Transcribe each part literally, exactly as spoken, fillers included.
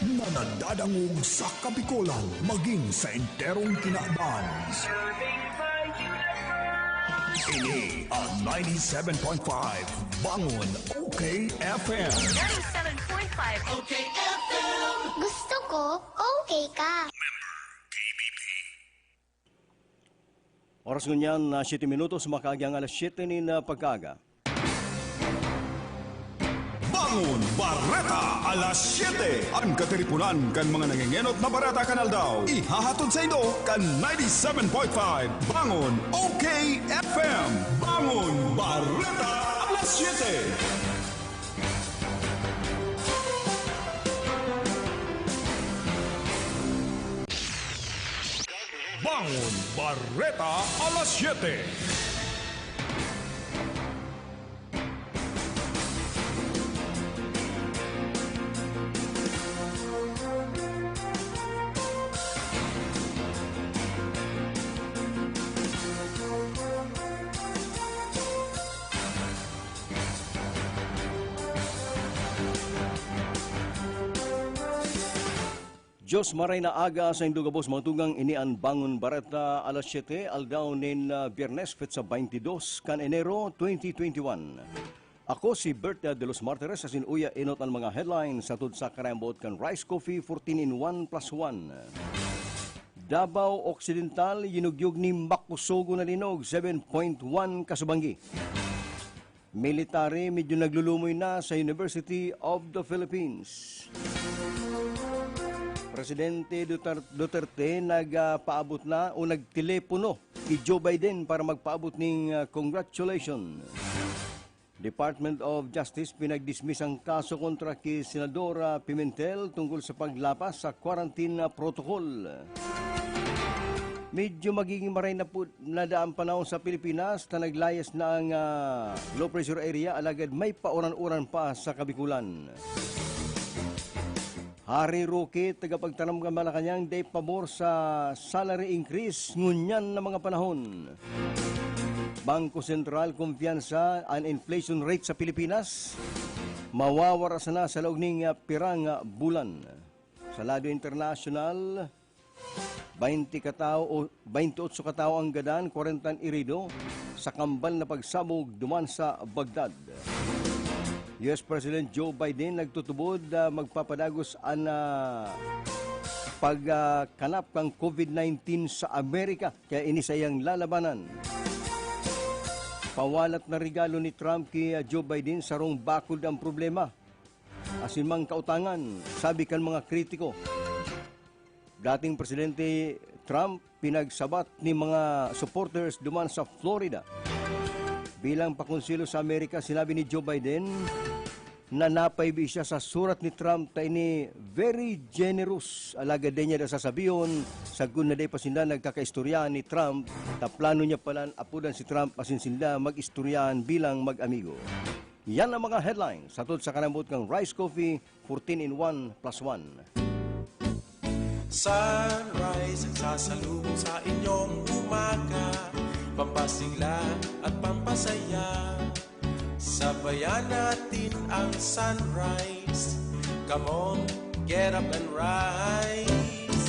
Na nadadangog sa Kabikolan, maging sa enterong kinaban. Ini ang ninety-seven point five Bangon O K F M. Ninety-seven point five O K F M. Gusto ko, okay ka. Oras ngunyan na siyete minutos, makaagi ang alas siyete nin, ah, pagkaaga. Bangon Bareta, alas siyete. An katiriponan kan mga nangengenot na bareta kan aldaw, ihahatod saindo kan ninety-seven point five Bangon O K F M. Bangon Bareta, alas siyete. Bangon Bareta, alas siyete. Dios maray na aga saindo gabos, mga tugang. Ini an Bangon Bareta, alas siyete, aldaw nin, ah, Biyernes, petsa twenty-dos kan Enero, twenty twenty-one. Ako si Bert de los Martires, asin uya enot an mga headlines hatod sa karambot kan Rice Coffee fourteen in one plus one. Davao Occidental, yinugyog ni makusogo na linog, seven point one kasubanggi. Military, medyo naglulumoy na sa University of the Philippines. Presidente Dutar-, Duterte nagpaabot na o nagtelepono ki Joe Biden para magpaabot ning, ah, congratulation. Department of Justice pinagdismiss ang kaso kontra ki Senadora Pimentel tungkol sa paglapas sa quarantine, ah, protocol. Medyo magiging maray na po na daang panahon sa Pilipinas ta naglayas na ang, ah, low pressure area, alagad may pauran-uran pa sa Kabikulan. Harry Roque, tagapagtaram kan Malacañang, dai pabor sa salary increase ngunyan na mga panahon. Bangko Sentral, kumpiyansa an inflation rate sa Pilipinas mawawara sana sa laog ning, ah, pirang, ah, bulan. Sa lado internasyonal, baynte ka tawo o baynte otso ka tawo ang gadan, kwarenta an herido sa kambal na pagsabog duman sa Baghdad. U S President Joe Biden nagtutubod, ah, magpapadagos an, ah, pag, ah, kanap kan COVID nineteen sa Amerika, kaya ini saiyang lalabanan. Pawalat na regalo ni Trump ki, ah, Joe Biden, sarong bakod ang problema asin mga kautangan, sabi kan mga kritiko. Dating Presidente Trump pinagsabat ni mga supporters duman sa Florida. Bilang pakonselo sa Amerika, sinabi ni Joe Biden na napaibi siya sa surat ni Trump ta ini very generous. Alagad dai niya daa sasabihon, sagkod na dai pa sinda nagkakaistorya ni Trump, ta plano niya palan apodan si Trump asin sinda mag-istoryahan bilang mag-amigo. Yan ang mga headlines hatod sa karambot kan Rice Coffee, fourteen in one plus one. Sunrise ang sasalubong sa inyong umaga, pampasigla at pampasaya. Sabayan natin ang sunrise. Come on, get up and rise.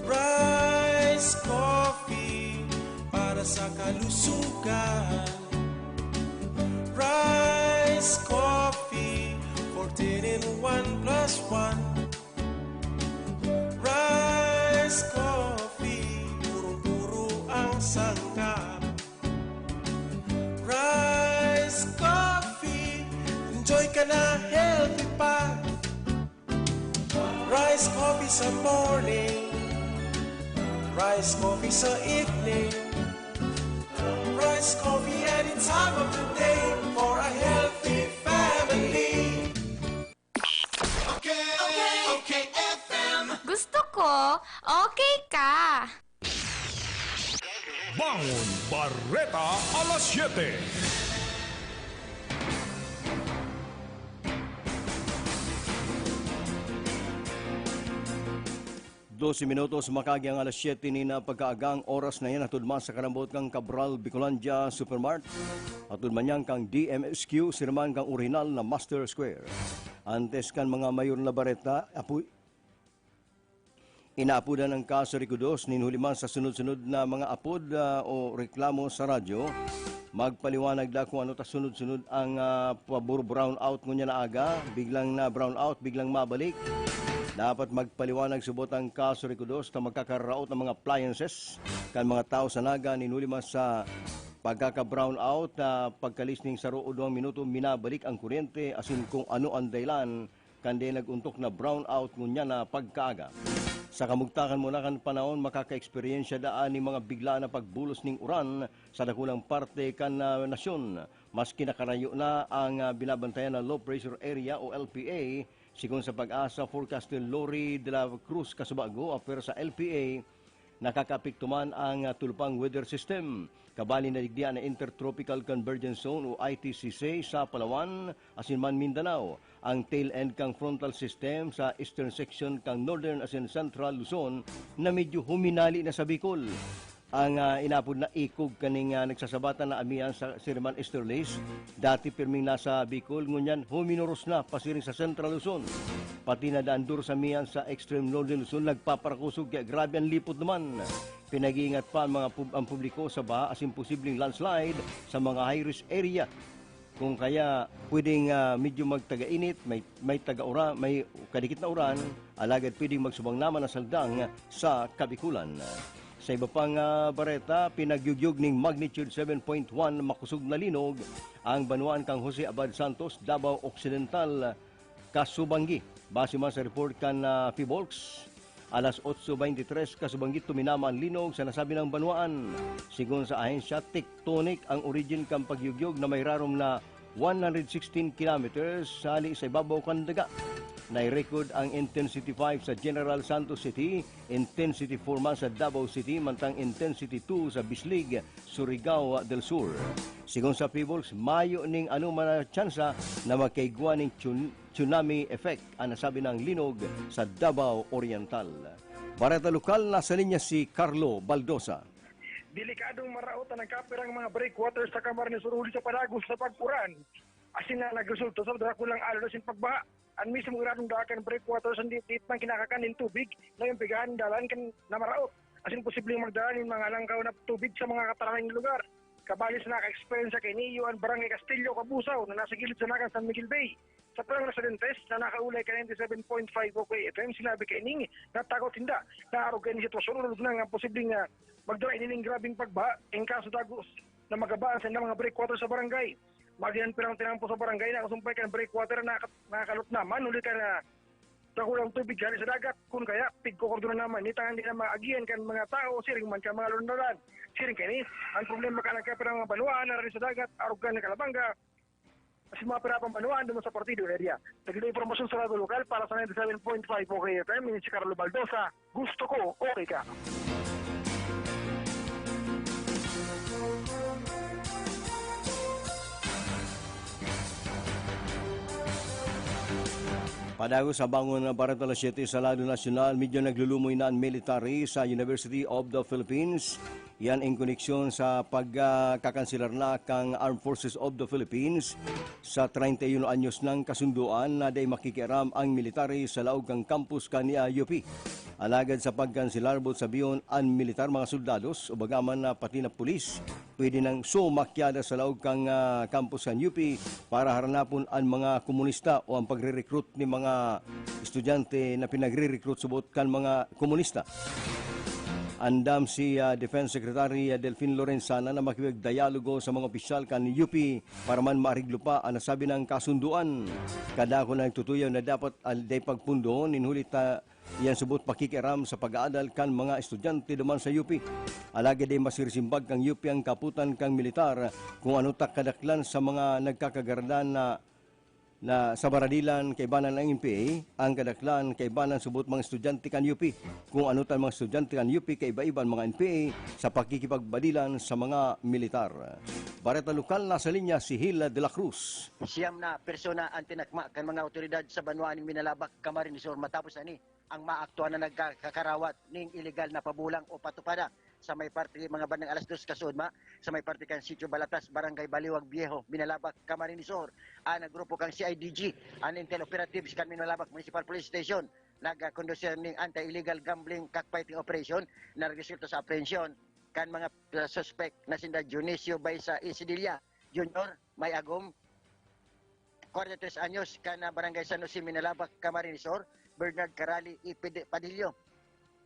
Rice Coffee para sa kalusugan. Rice Coffee, fourteen in one plus one. Rice Coffee, purong-puro ang sangkap. Rice Coffee, enjoy ka na, healthy pa. Rice Coffee sa morning, Rice Coffee sa evening, Rice Coffee any time of the day for a healthy family. Okay, okay, okay, F M. Gusto ko, okay ka. Bangon Bareta, alas siyete. Dose minutos, makaagi ang alas siyete nin pagkaaga. Ang oras na yan, hatod man sa karambot kan Cabral Bicolandia Supermart. Hatod man yan kan D M S Q, sirman kan orihinal na Master Square. Antes kan mga mayor na bareta, apo-, Inaapodan ang kaso Rico Dos nin huli man sa sunod-sunod na mga apod, ah, o reklamo sa radyo. Magpaliwanag da kung ano ta sunod-sunod ang, ah, pabor-, brown out ngunyan na aga. Biglang na brown out, biglang mabalik. Dapat magpaliwanag subot ang kaso Rico Dos ta magkakaraot ang mga appliances kan mga tao sa Naga nin huli man sa pagkaka-brown out, ah, pagkalis ning saro o duwang minuto, minabalik ang kuryente, asin kung ano ang dahilan kan dai nag-ontok na brown out ngunyan na pagkaaga. Sa kamugtakan muna kan panahon, makaka-eksperyensya daan nin mga biglaan na pagbulos nin uran sa dakulang parte kan, ah, nasyon, maski nakarayo na ang, ah, binabantayan na low pressure area o L P A, sigon sa PAGASA forecaster Lori de la Cruz Casubago, apwera sa L P A, nakakaapekto man ang, ah, tulupang weather system. Kabali na digdi an Intertropical Convergence Zone o I T C C sa Palawan asin man Mindanao. Ang tail end kan frontal system sa eastern section kan northern asin central Luzon na medyo huminali na sa Bicol. Ang, ah, inapod na ikog kaning, ah, nagsasabatan na amihan sa Siriman Easterlies, dati pirming nasa Bicol, ngunyan huminoros na pasiring sa Central Luzon. Pati na daan duros amihan sa extreme northern Luzon nagpaparakosog kaya grabe ang lipot naman. Pinag-iingat pa ang mga pub-, ang publiko sa baha asin posibleng landslide sa mga high-risk area. Kung kaya, pwedeng, ah, medyo magtaga-init, may, may taga-ura-, may kadikit na uran, alagad pwedeng magsubang naman ang saldang sa Kabikulan. Sa iba pang, ah, bareta, pinagyugyog ning magnitude seven point one makosog na linog ang banwaan kan Jose Abad Santos, Davao Occidental, kasubanggi. Base man sa report kan, ah, PHIVOLCS, alas otso veintitrés kasubanggi tuminama an linog sa nasabing banwaan. Sigon sa ahensya, tectonic ang origin kan pagyugyog na may rarom na one hundred sixteen kilometers hali sa ibabaw kan daga. Nai-record ang Intensity five sa General Santos City, Intensity four man sa Davao City, mantang Intensity two sa Bislig, Surigao del Sur. Sigon sa PHIVOLCS, mayo ning anoman na tsansa na magkaigwa ning tsun-, tsunami effect an nasabing linog sa Davao Oriental. Bareta lokal, nasa linya si Carlo Baldosa. Delikadong maraot an nagkapirang mga breakwaters sa Camarines Sur huli sa padagos sa pag-uran, asin na nagresulta sa dakulang alon asin pagbaha. An mismong iradong daakan breakwaters, an di, di man kinakakan nin tubig na yung pigahan dalan kan na maraot, asin posibleng magdala nin mga langkaw na tubig sa mga katarahing lugar. Kabali sa naka-eksperyensya kaini, iyo an Barangay Castillo, Cabusao, na nasa gilid sa Naga kan San Miguel Bay. Sa parang residentes na nakaulay kan ninety-seven point five O K F M, sinabi kaining natakot sinda na arog kaini sitwasyon, orog na nga posibleng, ah, magdala ini ning grabeng pagbaha. In kaso dagos na magabaan sa mga breakwater sa barangay. Magihan pirang tinampo sa barangay na kasumpay kan breakwater na nakakalot naman, huli ka na dakulang tubig hali sa dagat. Kun kaya, pigkokordonan naman, ni tangan di na maagihan kan mga tao, siring man kan mga lundaran. Siring kini, ang problema ka nagkapira mga banwaan na rin sa dagat, arog kan Calabanga, sa mga pirapang banwaan duman sa Partido area. Nagdala impormasyon sa Radyo Lokal para sa ninety-seven point five O K F M, ini si Carlo Baldosa. Gusto ko, okay ka. Padagos sa bangon na bareta alas siyete sa lado nasyonal, medyo naglulumoy na an military sa University of the Philippines. Yan in koneksyon sa pagkakanselar na kan Armed Forces of the Philippines sa treinta y uno anyos nang kasundoan na dai makikiaram ang military sa laog kan campus kan, ah, U P. Alagad sa pagkanselar, boot sabihon, an militar, mga soldados, o bagaman na pati na pulis, pwede nang sumakyada sa laog kan, ah, campus kan U P para haranapon an mga komunista o ang pagre-recruit ni mga estudyante na pinagre-recruit subot kan mga komunista. Andam si, ah, Defense Secretary, ah, Delfin Lorenzana na makipagdialogo sa mga opisyal kan U P para man maariglo pa an nasabi nang kasundoan. Kadakul na nagtutuyaw na dapat, ah, dai pagpundohon nin huli ta iyan subot pakikiaram sa pag-aadal kan mga estudyante duman sa U P. Alagad dai masirisimbag kan U P ang kaputan kan militar kung ano ta kadaklan sa mga nagkakagaradan na, na sa baradilan kaibanan ang N P A, ang kadaklan kaibanan subot mga estudyante kan U P. Kung ano tan mga estudyante kan U P kaiba-iba an mga N P A sa pakikipagbadilan sa mga militar. Bareta lokal, nasa linya si Hil de la Cruz. Siyam na persona ang tinakma kan mga awtoridad sa banwaan nin Minalabac, Camarines Sur, matapos ani ang maaktuhan na nagkakarawat ning iligal na pabulang o patupada sa may parte mga bandang alas dos kasuodma, sa may parte kan Sitio Balatas, Barangay Baliwag Viejo, Minalabac, Camarines Sur. An grupo kan C I D G, an Intel Operatives kan Minalabac Municipal Police Station, nagkondusir ning anti-illegal gambling cockfighting operation na nagresulta sa aprehensyon kan mga, ah, suspek na sinda Dionisio Baisa Isidilla Junior, may agom, kwarenta y tres anyos, kan, ah, Barangay San Jose, Minalabac, Camarines Sur, Bernard Carali Ipid-, Padillo,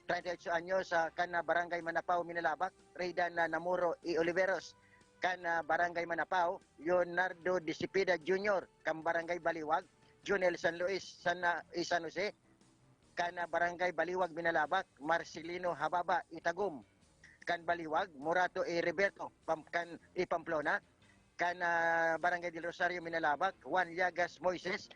treinta y ocho anyos, ah, kan, ah, Barangay Manapao, Minalabac, Reydan na Namuro I Oliveros, kan, ah, Barangay Manapao, Leonardo de Cepeda Junior, kan Barangay Baliwag, Junel San Luis, San, ah, I San Jose, kan, ah, Barangay Baliwag, Minalabac, Marcelino Hababa Itagum, kan Baliwag, Morato I Roberto, Pam-, kan I Pamplona, kan, ah, Barangay del Rosario, Minalabac, Juan Llagas Moises,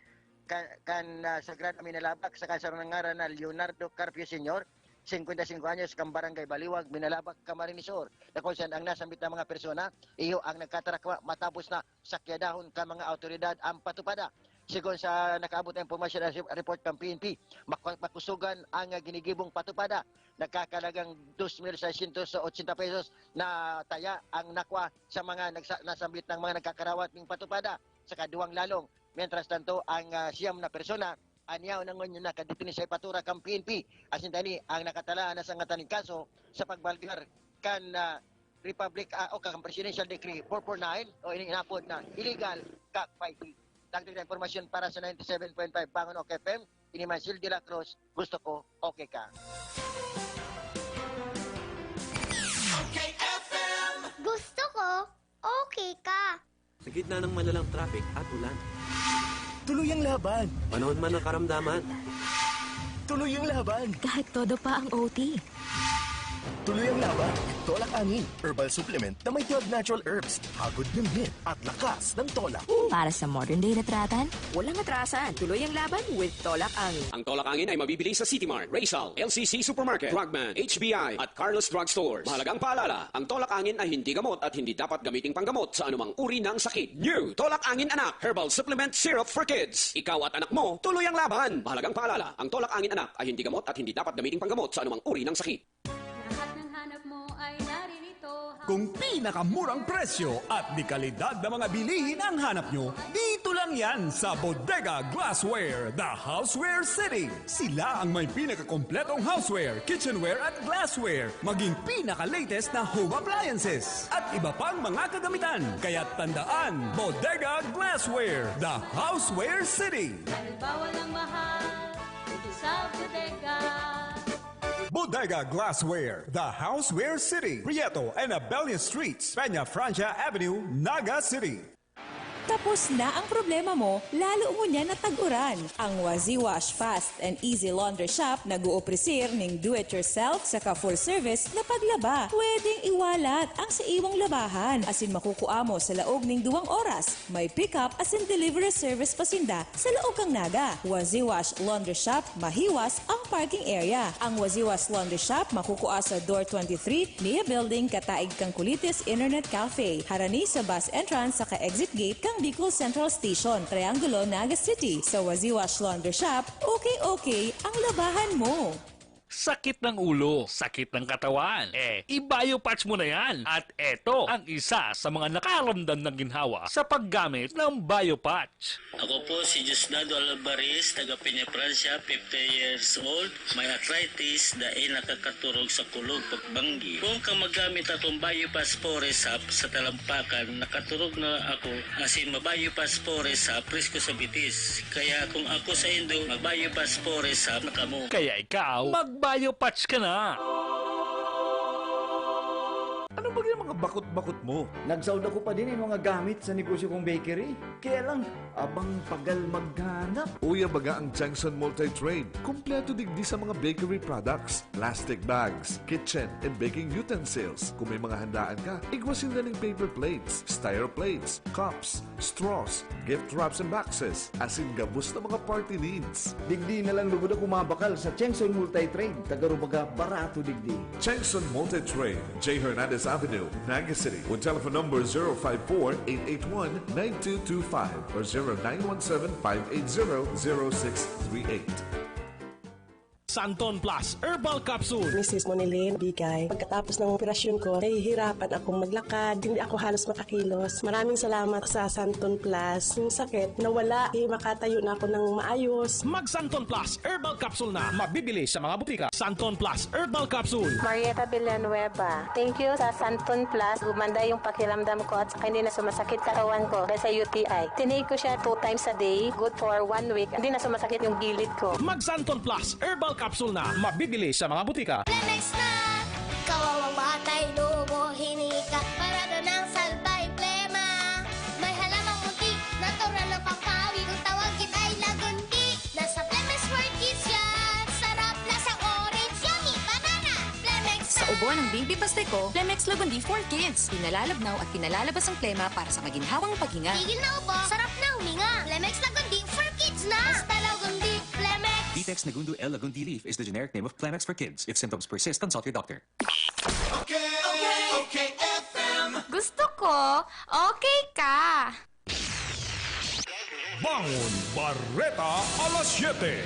kan, kan, ah, Sagrada, Minalabac, saka sa ngaran na Leonardo Carpio Senior, singkwenta y singko anyos, kan Barangay Baliwag, Minalabac, Camarines Sur, na kung saan ang nasambit na mga persona, iyo ang nagkatarakwa matapos na sakyadahon kan mga awtoridad ang patupada. Segun sa nakaabot na impormasyon at report kan P N P, mak-, makusugan ang, ah, ginigibong patupada. Nagkakalagang dos mil seiscientos ochenta pesos na taya ang nakwa sa mga nagsa-, nasambit ng mga nagkakarawat ning patupada sa kaduwang lalong. Mientras tanto, ang, ah, siyam na persona, ania na ngunyan nakadetener sa ipatura kan P N P. Asin tani, ang nakatalaan na sangatan ning kaso sa pagbalgar kan, ah, Republic, ah, o kan Presidential Decree four four nine o ini inapod na illegal cockfighting. Dagdag na impormasyon para sa ninety-seven point five Bangon OK F M, ini man Sil de la Cruz, gusto ko, okay ka. Gusto ko, okay ka. Sa gitna ng malalang traffic at ulan. Tuloy ang laban! Panahon man ng karamdaman. Tuloy ang laban! Kahit todo pa ang O T. Tuloy ang laban! Tolak Angin, herbal supplement na may twelve natural herbs. Hagod ng hit at lakas ng tolak. Para sa modern day retratan, Walang atrasan. Tuloy ang laban with Tolak Angin. Ang Tolak Angin ay mabibili sa City Mart, Rizal, L C C Supermarket, Drugman, H B I, at Carlos Drug Stores. Mahalagang paalala, ang Tolak Angin ay hindi gamot at hindi dapat gamiting panggamot sa anumang uri ng sakit. New Tolak Angin Anak Herbal Supplement Syrup for Kids. Ikaw at anak mo, tuloy ang laban. Mahalagang paalala, ang Tolak Angin Anak ay hindi gamot at hindi dapat gamiting panggamot sa anumang uri ng sakit. Lahat ng hanap mo ay naririto. Kung pinakamurang presyo at de kalidad na mga bilihin ang hanap nyo, dito lang yan sa Bodega Glassware, The Houseware City. Sila ang may pinakakompletong houseware, kitchenware at glassware, maging pinaka-latest na home appliances at iba pang mga kagamitan. Kaya tandaan, Bodega Glassware, The Houseware City. Dahil bawal ang mahal dito sa bodega. Bodega Glassware, The Houseware City, Prieto and Abelian Streets, Peña Francia Avenue, Naga City. Tapos na ang problema mo, lalo ngunyan na tag-uran. Ang Waziwash Fast and Easy Laundry Shop nag-ooprisir ning do-it-yourself saka full-service na paglaba. Pwedeng iwalat ang sa iwang labahan asin makukua mo sa laog ning duwang oras. May pick-up asin delivery service pa sinda sa laog kan Naga. Waziwash Laundry Shop, mahiwas ang parking area. Ang Waziwash Laundry Shop makukua sa Door twenty-three, Nia Building, kataig kan Kulitis Internet Cafe, harani sa bus entrance saka exit gate kan Bicol Central Station, Triangulo, Naga City. Sa Waziwash Laundry Shop, okay-okay ang labahan mo. Sakit ng ulo, sakit ng katawan, eh, i-Biopatch mo na yan. At eto ang isa sa mga nakaramdam ng ginhawa sa paggamit ng Biopatch. Ako po si Diosdado Alvarez, taga Peña Francia, fifty years old, may arthritis, dai nakakaturog sa kulog pagbanggi. Kung ka magamit akong Biopatch Forest Hub sa talampakan, nakaturog na ako, asin ma-Biopatch Forest Hub, presko sa bitis. Kaya kung ako sa indo, mag-Biopatch Forest Hub na kamo. Kaya ikaw, mag-Biopatch ka na! Ano ba yung mga bakot-bakot mo? Nagsaod ako pa din yung mga gamit sa negosyo kong bakery. Kaya lang, abang pagal maghanap. Uya baga ang Changson Multi-Trade. Kompleto digdi sa mga bakery products, plastic bags, kitchen and baking utensils. Kung may mga handaan ka, igwa sinda ning paper plates, styro plates, cups, straws, gift wraps and boxes, asin gabos na mga party needs. Digdi na lang lugod ako mabakal sa Chengson Multi-Trade. Tagarubaga, barato digdi. Chengson Multi-Trade, J Hernandez Avenue, Naga City. With telephone number zero five four, eight eight one, nine two two five or zero nine one seven, five eight zero, zero six three eight. Santon Plus Herbal Capsule. Misis Monilin Bigay. Pagkatapos ng operasyon ko, nahihirapan akong maglakad. Hindi ako halos makakilos. Maraming salamat sa Santon Plus. Yung sakit, nawala. Eh, makatayo na ako ng maayos. Mag Santon Plus Herbal Capsule na. Mabibili sa mga butika. Santon Plus Herbal Capsule. Marieta Villanueva. Thank you sa Santon Plus. Gumanda yung pakiramdam ko at saka hindi na sumasakit katawan ko dahil sa U T I. Tinake ko siya two times a day. Good for one week. Hindi na sumasakit yung gilid ko. Mag Santon Plus Herbal Capsule na. Mabibili sa mga butika. Plemex na! Kawawang batay, lubo, hinika. Parado ng salbay, plema. May halamang munti, natural na pampawi. Kung tawagin ay lagundi. Nasa Plemex Workies yan. Sarap na sa orange, yummy, banana. Plemex Sa ubo ng baby Pasteco, Plemex Lagundi for Kids. Pinalalabnaw at pinalalabas ang plema para sa maginhawang paghinga. Tigil na ubo, sarap na huminga. Plemex Lagundi for Kids na. Basta Lagundi, Plemex. Ditex Nagundo L Lagundi Leaf is the generic name of Plemex for Kids. If symptoms persist, consult your doctor. Okay, okay, okay, F M. Gusto ko, okay ka. Bangon Bareta alas siyete.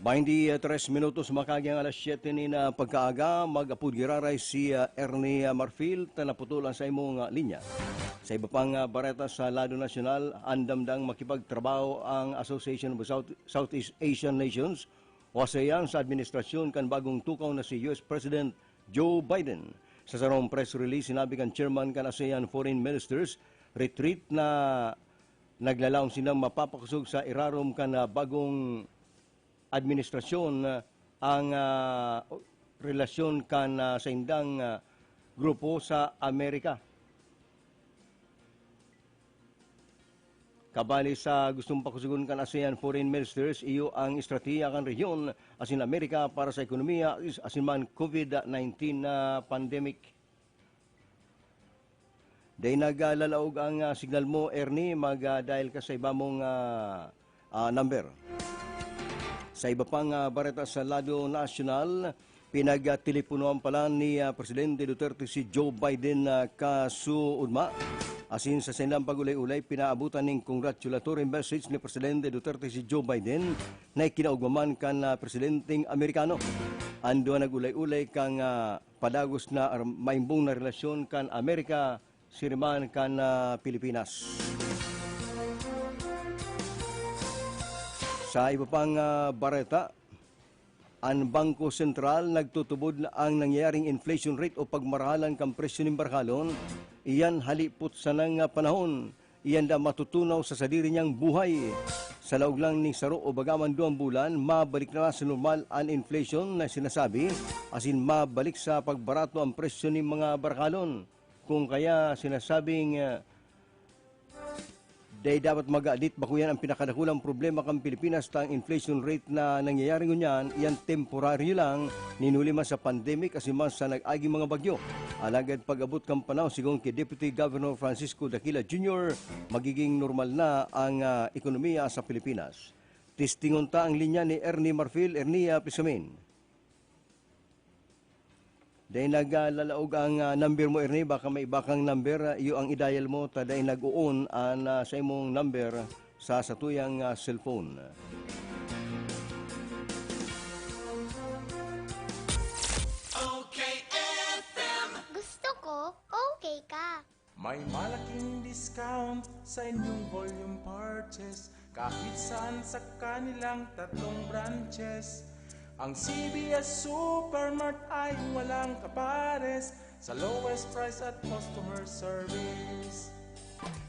Bainti tres minutos makaagi ang alas siyete nin, ah, pagkaaga, mag-apod giraray si, ah, Ernie, ah, Marfil, ta naputol an saimong, ah, linya. Sa iba pang, ah, bareta sa lado nasyonal, andam dang makipagtrabaho ang Association of South, Southeast Asian Nations o ASEAN sa administrasyon kan bagong tukaw na si U S President Joe Biden. Sa sarong press release, sinabi kan chairman kan ASEAN Foreign Ministers Retreat na naglalaom sindang mapapakosog sa irarom kan, ah, bagong administrasyon, ah, ang, ah, relasyon kan, ah, saindang, ah, grupo sa Amerika. Kabali sa gustong pakosogon kan ASEAN Foreign Ministers, iyo ang estratehiya kan rehiyon asin Amerika para sa ekonomiya is-, asin man COVID nineteen na pandemic. Dai naglalaog ang, ah, signal mo, Ernie, mag, ah, dial ka sa iba mong, ah, ah, number. Sa iba pang, ah, bareta sa lado nasyonal, pinagteleponohan palan ni, ah, Presidente Duterte si Joe Biden, ah, kasuodma. Asin sa saindang pag-ulay-ulay, pinaabotan nin congratulatory message ni Presidente Duterte si Joe Biden na ikinaogma man kan, ah, presidenteng Amerikano. An duwa nag-ulay-ulay kan, ah, padagos na ar-, maimbong na relasyon kan Amerika, siring man kan, ah, Pilipinas. Sa iba pang, ah, bareta, an Bangko Sentral nagtutubod na ang nangyayaring inflation rate o pagmarahalan kan presyo nin barkalon, iyan halipot sanang, ah, panahon, iyan da matutunaw sa sadiri niyang buhay. Sa laog lang nin saro o baga man duwang bulan, mabalik na sa normal an inflation na sinasabi, asin mabalik sa pagbarato an presyo nin mga barkalon. Kung kaya sinasabing, ah, dai dapat magadit, bako iyan an pinakadakulang problema kan Pilipinas, ta ang inflation rate na nangyayari ngunyan, iyan temporaryo lang, nin huli man sa pandemic asin man sa nag-aging mga bagyo. Alagad pag-abot kan panahon, sigon ki Deputy Governor Francisco Daquila Junior, magiging normal na ang, ah, ekonomiya sa Pilipinas. Testingon ta ang linya ni Ernie Marfil. Ernie, ah, please come in. Dai naglalaog ang, ah, number mo, Ernie. Baka may iba kang number, ah, iyo ang i-dial mo, ta dai nag-o-on an, ah, sa imong number sa satuyang, ah, cellphone. Okay, F M. Gusto ko, okay ka. May malaking discount sa inyong volume purchase kahit saan sa kanilang tatlong branches. Ang C B S Supermart ay walang kapares sa lowest price at customer service.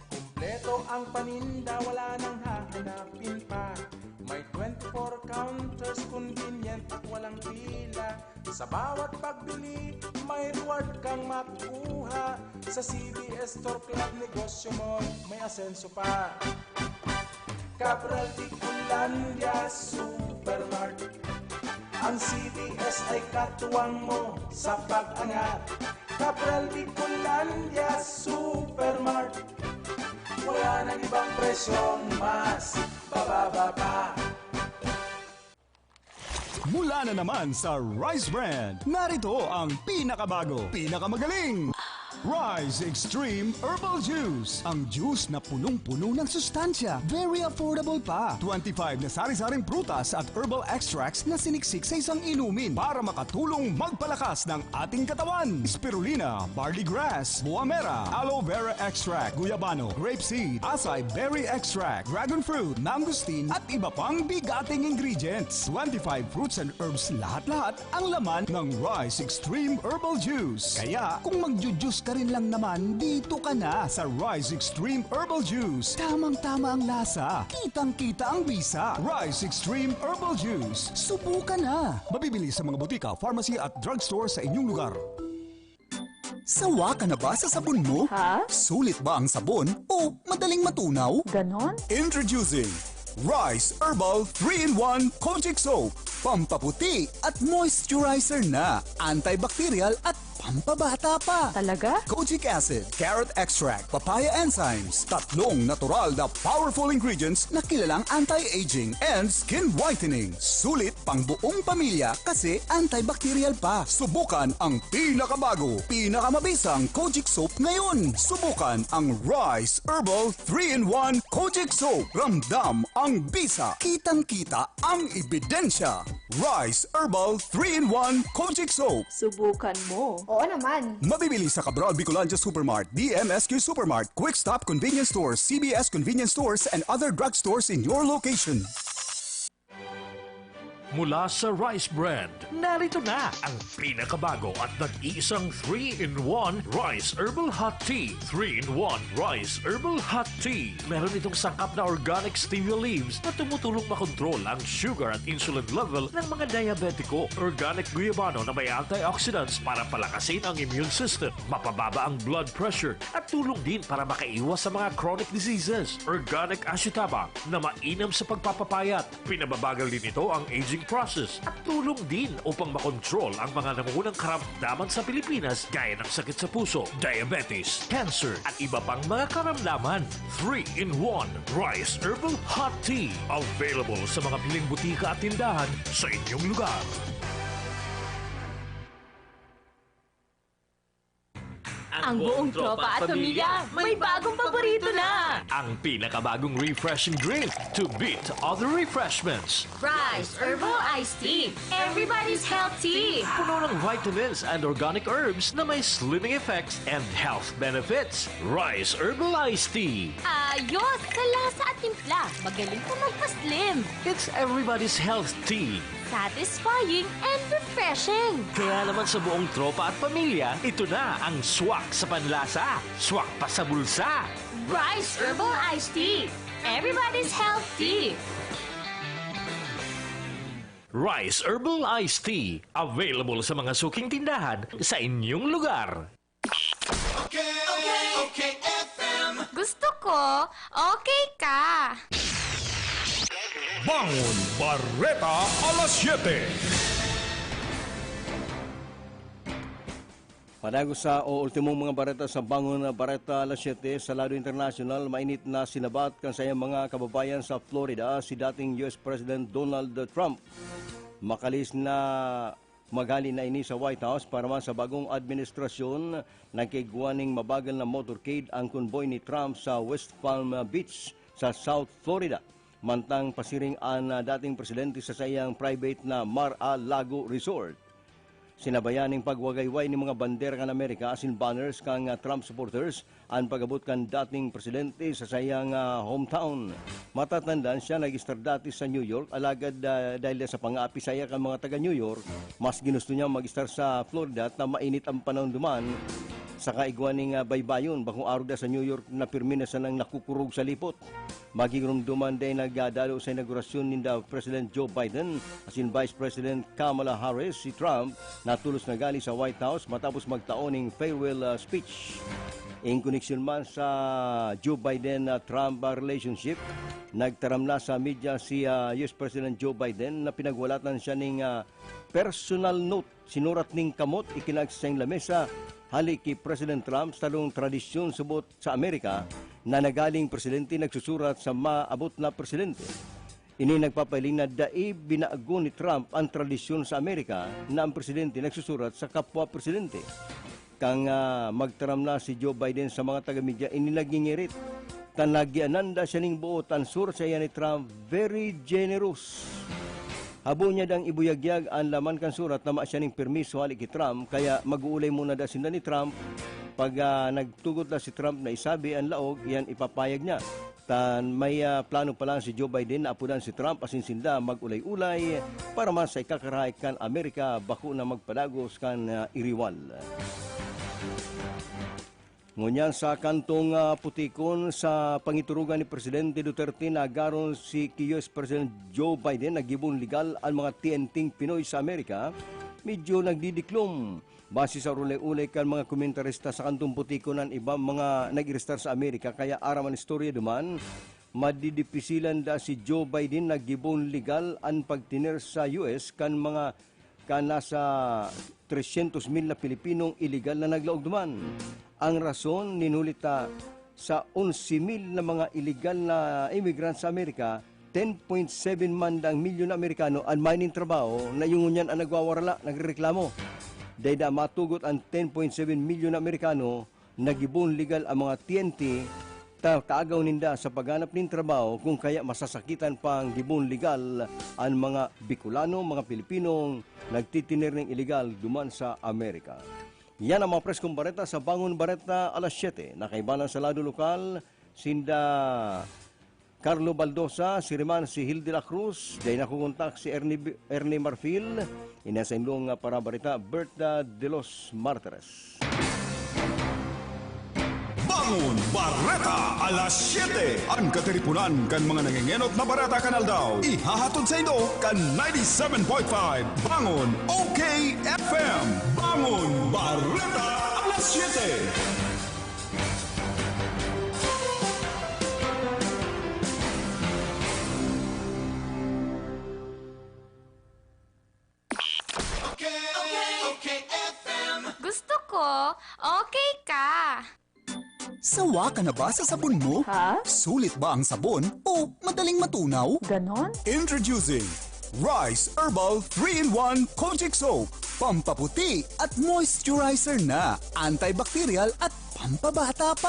Kumpleto ang paninda, wala nang hahanapin pa. May twenty-four counters, convenient at walang pila. Sa bawat pagbili, may reward kang makukuha. Sa C B S Store Club, negosyo mo may asenso pa. Cabral de Colandia Supermart. Ang C B S ay katuwang mo sa pag-angat. Cabral de Colandia Supermart. Wala nang ibang presyong mas bababa pa. Mula na naman sa Rice Brand, narito ang pinakabago, pinakamagaling Rice Extreme Herbal Juice. Ang juice na punong-puno ng sustansya, very affordable pa. Twenty-five na sari-saring prutas at herbal extracts na siniksik sa isang inumin para makatulong magpalakas ng ating katawan. Spirulina, barley grass, buamera, aloe vera extract, guyabano, grape seed, acai berry extract, dragon fruit, mangosteen, at iba pang bigating ingredients. Twenty-five fruits and herbs lahat-lahat ang laman ng Rice Extreme Herbal Juice. Kaya kung magju-juice ka rin lang naman, dito ka na sa Rice Extreme Herbal Juice. Tamang-tama ang lasa, kitang-kita ang bisa. Rice Extreme Herbal Juice. Subukan na! Mabibili sa mga butika, pharmacy at drugstore sa inyong lugar. Sawa ka na ba sa sabon mo? Ha? Sulit ba ang sabon o madaling matunaw? Ganon? Introducing Rice Herbal three-in-one Kojic Soap. Pampaputi at moisturizer na, antibacterial at pampabata pa. Talaga? Kojic acid, carrot extract, papaya enzymes, tatlong natural na powerful ingredients na kilalang anti-aging and skin whitening. Sulit pang buong pamilya kasi antibacterial pa. Subukan ang pinakabago, pinakamabisang Kojic Soap ngayon. Subukan ang Rice Herbal three-in-one Kojic Soap. Ramdam ang bisa. Kitang-kita ang ebidensya. Rice Herbal three-in-one Kojic Soap. Subukan mo. Oo naman. Mabibili sa Cabral Bicolandia Supermart, D M S Q Supermart, Quick Stop Convenience Stores, C B S Convenience Stores, and other drugstores in your location. Mula sa Rice Brand, narito na ang pinakabago at nag-iisang three-in-one Rice Herbal Hot Tea. Three-in-one Rice Herbal Hot Tea. Meron itong sangkap na organic stevia leaves na tumutulong makontrol ang sugar at insulin level ng mga diabetiko. Organic guyabano na may antioxidants para palakasin ang immune system, mapababa ang blood pressure, at tulong din para makaiwas sa mga chronic diseases. Organic ashitaba na mainam sa pagpapapayat. Pinababagal din ito ang aging process at tulong din upang makontrol ang mga nangungunang karamdaman sa Pilipinas gaya ng sakit sa puso, diabetes, cancer at iba pang mga karamdaman. Three-in-one Rice Herbal Hot Tea. Available sa mga piling butika at tindahan sa inyong lugar. Ang buong tropa at pamilya may bagong paborito na! Ang pinakabagong refreshing drink to beat other refreshments. Rice Herbal Iced Tea. Everybody's health tea. Puno ng vitamins and organic herbs na may slimming effects and health benefits. Rice Herbal Iced Tea. Ayos! Sa lasa at timpla, magaling pa magpa-slim. It's everybody's health tea. Satisfying and refreshing. Kaya naman sa buong tropa at pamilya, ito na ang swak sa panlasa, swak pa sa bulsa. Rice Herbal Iced Tea. Everybody's health tea. Rice Herbal Iced Tea. Available sa mga suking tindahan sa inyong lugar. Okay, okay, F M. Gusto ko, okay ka. Bangon Bareta alas siyete. Panago sa o ultimong mga bareta sa Bangon Bareta alas siyete sa lado internasyonal, mainit na sinabat kan sayang mga kababayan sa Florida si dating U S President Donald Trump. Makalis na maghali na ini sa White House para man sa bagong administrasyon, nagkaigwa ning mabagal na motorcade ang konboy ni Trump sa West Palm Beach sa South Florida. Mantang pasiring an ah, dating presidente sa saiyang private na Mar-a-Lago Resort. Sinabayan ning pagwagayway ning mga bandera kan Amerika asin banners kan ah, Trump supporters an pag-abot kan dating presidente sa saiyang ah, hometown. Matatandaan siya nag-estar dati sa New York, alagad ah, dahil sa pangaapi sa iya kan mga taga New York, mas ginusto niya mag-estar sa Florida ta mainit ang panahon duman. Sa kaigwa ning ah, baybayon, bakong arog da sa New York na pirmi na sanang nakukurog sa lipot. Magigiromdoman din nagdadalo sa inaugurasyon ninda President Joe Biden asin Vice President Kamala Harris si Trump na tulos na gali sa White House matapos magtao ning farewell ah, speech. In koneksyon man sa Joe Biden-Trump ah, relationship, nagtaram na sa media si ah, U S President Joe Biden na pinagwalatan siya ning ah, personal note sinurat ning kamot ikinagsaing lamesa hali ki President Trump sa tradisyon subot sa Amerika na nagaling presidente nagsusurat sa maabot na presidente. Ini nagpapahiling na dai binago ni Trump an tradisyon sa Amerika na ang presidente nagsusurat sa kapwa presidente. Kan, ah, magtaram na si Joe Biden sa mga taga-media, ini nagingirit. Ta nagyanan da siya ning boot, an surat saiya ni Trump, very generous. Habo niya dang ibuyagyag an laman kan surat na mayo siya ning permiso hali ki Trump, kaya mag-uulay muna da sinda ni Trump. Pag, ah, nagtugot na si Trump na isabi an laog, iyan ipapayag niya. Tan may, ah, plano pa lang si Joe Biden na apodan si Trump asin sinda mag-ulay-ulay para man sa ikakarahay kan Amerika, bako na magpadagos kan, ah, iriwal. Ngunyan sa kantong, ah, putikon, sa pangiturugan ni Presidente Duterte na agaron si ki U S President Joe Biden na gibong legal an mga T N T Pinoy sa Amerika, medyo nagdidiklom. Base sa ulay-ulay kan mga komentarista sa kantong putikon an ibang mga nag-irestar sa Amerika, kaya aram an istorya duman, madidipisilan da si Joe Biden na gibong legal an pagtener sa U S kan mga kan nasa tresyentos mil na Pilipinong iligal na naglaog duman. Ang rason, nin huli ta sa onse mil na mga iligal na immigrant sa Amerika, ten point seven man daang milyon na Amerikano an mayo nin trabaho na iyo ngunyan an nagwawarala, nagrereklamo. Dai da matugot an ten point seven milyon na Amerikano na gibong legal an mga T N T, ta kaagaw ninda sa paghanap nin trabaho, kung kaya masasakitan pang gibong legal an mga Bicolano, mga Pilipinong nagtitiner nin iligal duman sa Amerika. Yan ang mga preskong bareta sa Bangon Bareta alas siyete. Nakaibanan sa lado lokal, sinda Carlo Baldosa, si Riman, si Hilde La Cruz, dai nakukontak si Ernie, Ernie Marfil, ini sa indong, ah, parabarita, Berta de los Martires. Bangon Bareta, alas siyete. An katiriponan kan mga nangengenot na bareta kan aldaw. Ihahatod sa indo kan ninety-seven point five Bangon O K F M. Bangon Bareta, alas siyete. Gusto ko, okay ka. Sawa ka na ba sa sabon mo? Ha? Sulit ba ang sabon o madaling matunaw? Ganon? Introducing Rice Herbal three-in-one Kojic Soap. Pampaputi at moisturizer na, antibacterial at pampabata pa.